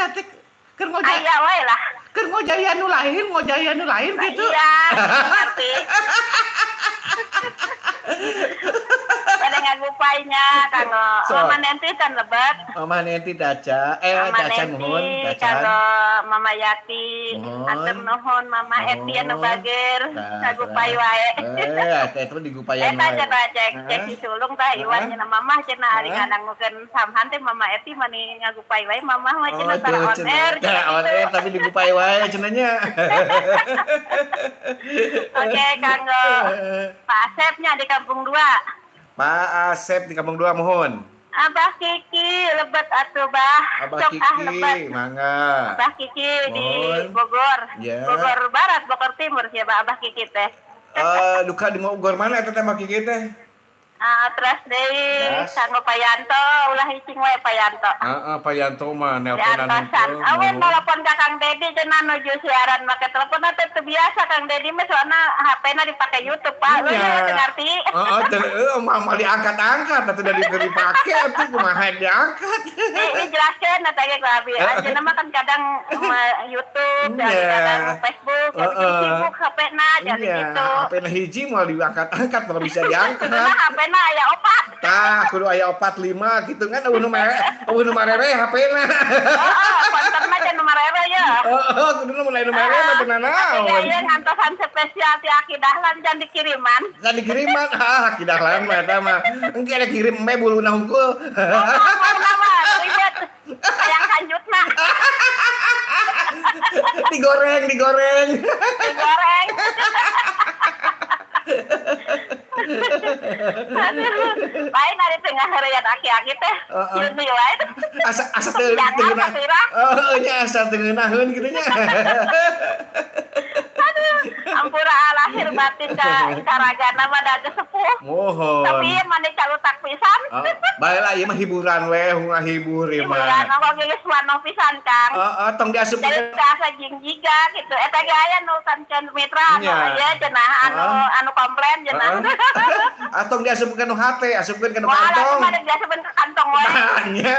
teh keur ngojay Aya wae lah. Keur ngojayan nu lain, ngojayan nu lain Nah, gitu. iya, ngerti. Pada ngagupainya kanggo So. Mama Nenti kan lebet. Mama Nenti daca, Mama dacan Nenti nuhun, dacan. Kanggo Mama Yati. Nuhun. Atur nuhun Mama Eti anu Nuhun. Bager Tah, ngagupai wae. Teh itu digupayan Eta wae. cenah cek cek si sulung tah Iwan cenah mamah cenah ari ngadangukeun samhan teh Mama Eti mani ngagupai wae mamah mah Oh, cenah tara tuh on cenah. air Tara cenah on gitu. air tapi digupai wae cenah nya. Oke, kanggo Pak Asepnya di Kampung Dua. Pak Asep di Kampung Dua mohon. Abah Kiki lebet atuh Bah. Abah Sok ah lebet. Kiki, mangga. Abah Kiki di Mohon. Bogor. Ya. Bogor Barat, Bogor Timur sih Abah Kiki teh. Duka di Bogor mana eta teh Abah Kiki teh? Ah, terus deui Terus. kanggo Pak Yanto, ulah hicing wae Pak Yanto. Heeh, Pak Yanto mah nelponan Diantosan. hungkul, Awen mohon. telepon ka Kang Dedi cenah nuju siaran make telepon teh teu biasa Kang Dedi mah soalna HP-na dipake YouTube Pak. Lu Iya. teu ngarti. Heeh, teu mah moal diangkat-angkat atuh da dipake atuh kumaha diangkat. Dijelaskeun eta ge ku abi. Anjeunna mah kan kadang YouTube, jadi kadang Facebook, jadi sibuk HP-na jadi Iya, gitu. HP-na hiji moal diangkat-angkat moal bisa diangkat. Kuduna HP-na aya opat. Tah, kudu aya 4 5 gitu kan eueuh nu mere eueuh nu marere HP-na. Heeh, kontenna teh nu marere ye. Heeh, kuduna mun aya nu marere mah teu nanaon. Tapi ieu ngantosan spesial ti Aki Dahlan jangan dikiriman. Jangan dikiriman, ah Aki Dahlan mah eta mah. Engke ada kirim me buluna hungkul. Oh, mah ribet. Hayang kanjutna. Digoreng, digoreng. Digoreng. Aduh, lain ari tengah heureuyat aki-aki teh. Heeh. Ieu wae. Asa asa teu Jangan, teu ngeunah. Pak Ira. Heeh, nya asa teu ngeunaheun kitu nya. Aduh, ampura lahir batin ka karagana mah da geus sepuh. Mohon. Tapi ieu mah calutak pisan. Oh, bae lah ieu mah hiburan we, ngahibur ieu Hiburan mah. mah kok geus wanoh pisan, Kang. Heeh, tong diasupkeun. Jadi asa jingjiga gitu. Eta ge aya nu kancan mitra anu Nya. ieu cenah anu anu komplain cenah. Heeh. Atong diasupkeun nu hate, asupkeun ka nu Wah, kantong. mah diasupkeun ke kantong wae. Tah, nya.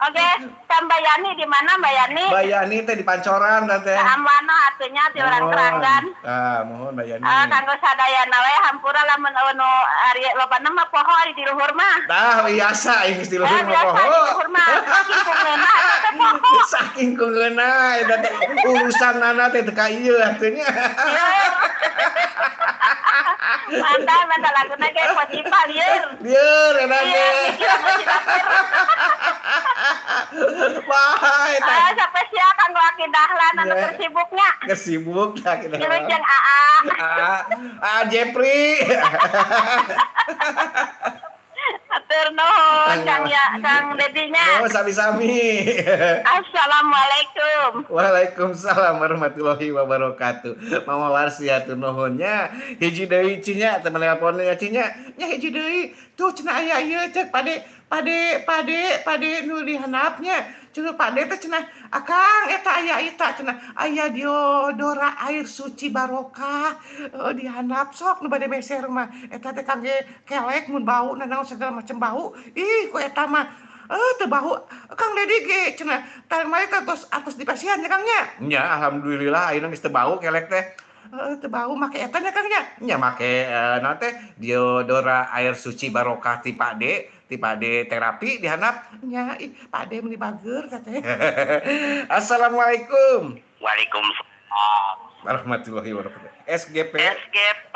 Oke, kan Mbak Yani di mana Mbak Yani? Mbak Yani teh di Pancoran teh. Amwano atunya ti urang Keranggan. Ah, mohon Mbak Yani. Kanggo sadayana we hampura lamun eueuh nu ari lobana mah poho ari di luhur mah. Tah biasa ieu geus di luhur mah biasa poho. di luhur mah saking ku ngeunah eta teh poho. Saking ku ngeunah eta teh urusanana teh teu ka ieu atuh nya. Mantap, mantap laguna ge Posipa lieur. Lieur eta Lieur, teh. mikir Posipa lieur. Wah, eta. Ah, spesial kanggo Aki Dahlan anu Ya. keur sibuknya. Keur sibuk dah kita. Wilujeng AA. AA, AA Jepri. Hatur nuhun Kang ya, Kang Dedinya. Oh, sami-sami. Assalamualaikum. Waalaikumsalam warahmatullahi wabarakatuh. Mama Warsi hatur nuhun nya. Hiji deui cinya teman teleponnya cinya. Nya hiji deui. Tuh cenah aya ieu cek pade pade pade pade nu dihandapnya. Cenah pade teh cenah akang eta aya eta cenah aya diodora air suci barokah dihandap sok nu bade beser mah eta teh kangge kelek mun bau nanaon segala macam bau ih ku eta mah teu bau Kang Dedi ge cenah tah mah eta tos atos dipasihan nya Kang nya. Nya alhamdulillah ayeuna geus teu bau kelek teh. Teu bau make eta nya Kang nya. Nya make naon teh diodora air suci barokah ti Pak De. Ti Pak De terapi dihandap nya ih Pak De meuni bager katanya. Assalamualaikum. Waalaikumsalam. Warahmatullahi wabarakatuh. SGP. SGP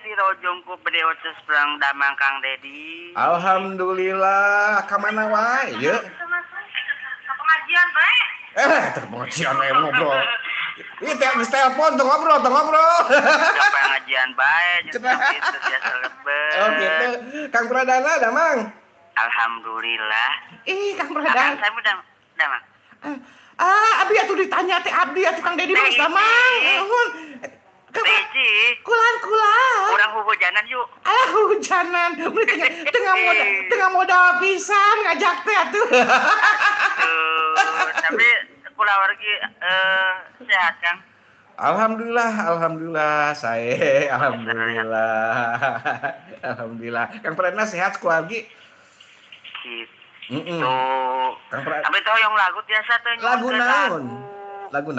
di Rojongku Bede Oces Perang Damang Kang Dedi. Alhamdulillah, ka mana wae ye? Pengajian bae. Teu pengajian we ngobrol. Ih, teh geus telepon tuh ngobrol, tuh ngobrol. Pengajian bae Cenah. gitu biasa lebet. Oh gitu. Kang Pradana damang. Alhamdulillah. Ih, Kang Akang Pradana. saya udah damang. Abdi atuh ditanya teh abdi atuh Kang Dedi mah geus damang. Nuhun. Kang Biji, kulan-kulan. kurang hujanan yuk. Alah hujanan. Meuni tengah modal tengah modal pisan ngajak teh atuh. Tuh, tapi kulawargi sehat Kang. Alhamdulillah, alhamdulillah, saya alhamdulillah. Alhamdulillah. Kang Pradana sehat keluargi? Gitu. Tuh. Kang Pra Abi teh hoyong lagu tiasa teh Lagu nyuhunkeun. naon? Lagu.